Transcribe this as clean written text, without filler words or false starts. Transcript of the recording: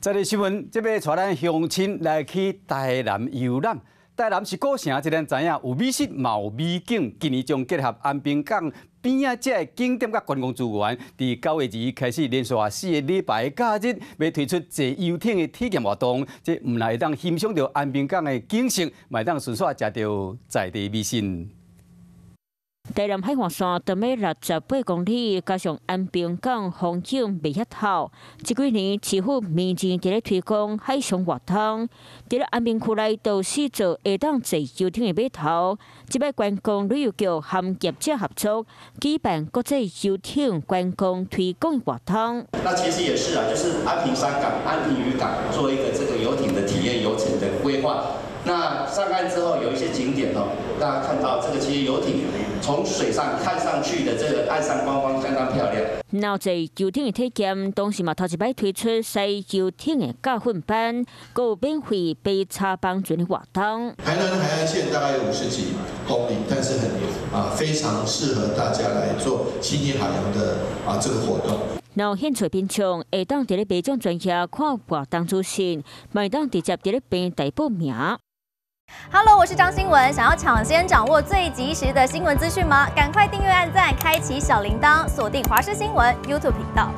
這个新聞，這欲帶咱鄉親來去台南遊覽。台南是古城，這咱知影有美食，嘛有美景。今年將結合安平港邊仔這个景點佮觀光資源，佇9月2日開始連續4個禮拜假日，欲推出坐遊艇的體驗活動。這毋但會當欣賞著安平港的景色，嘛會當順紲食著在地美食。台南海岸線長欲68公里，加上安平港風景袂遐透。這幾年市府明前佇咧推廣海上活動，佇咧安平區內都試做會當坐遊艇的碼頭。這擺觀光旅遊局和業者合作，舉辦國際遊艇觀光推廣活動。那其實也是啊，就是安平山港、安平漁港做一個這個遊艇的體驗遊程的規劃。那上岸之後有一些景點哦，大家看到這個其實遊艇從水上看上去的這個岸上觀光相當漂亮。然後坐遊艇的體驗，同時嘛頭一擺推出駛遊艇的教訓班，閣有免費白茶幫船的活動。台南的海岸線大概有50幾公里，但是很非常適合大家來做親近海洋的這個活動。然後興趣民眾會當佇咧民眾專頁看活動資訊，嘛會當直接佇咧平台報名。 Hello，我是張新聞，想要搶先掌握最及時的新聞資訊嗎？趕快訂閱、按讚、開啟小鈴鐺，鎖定華視新聞 YouTube 頻道。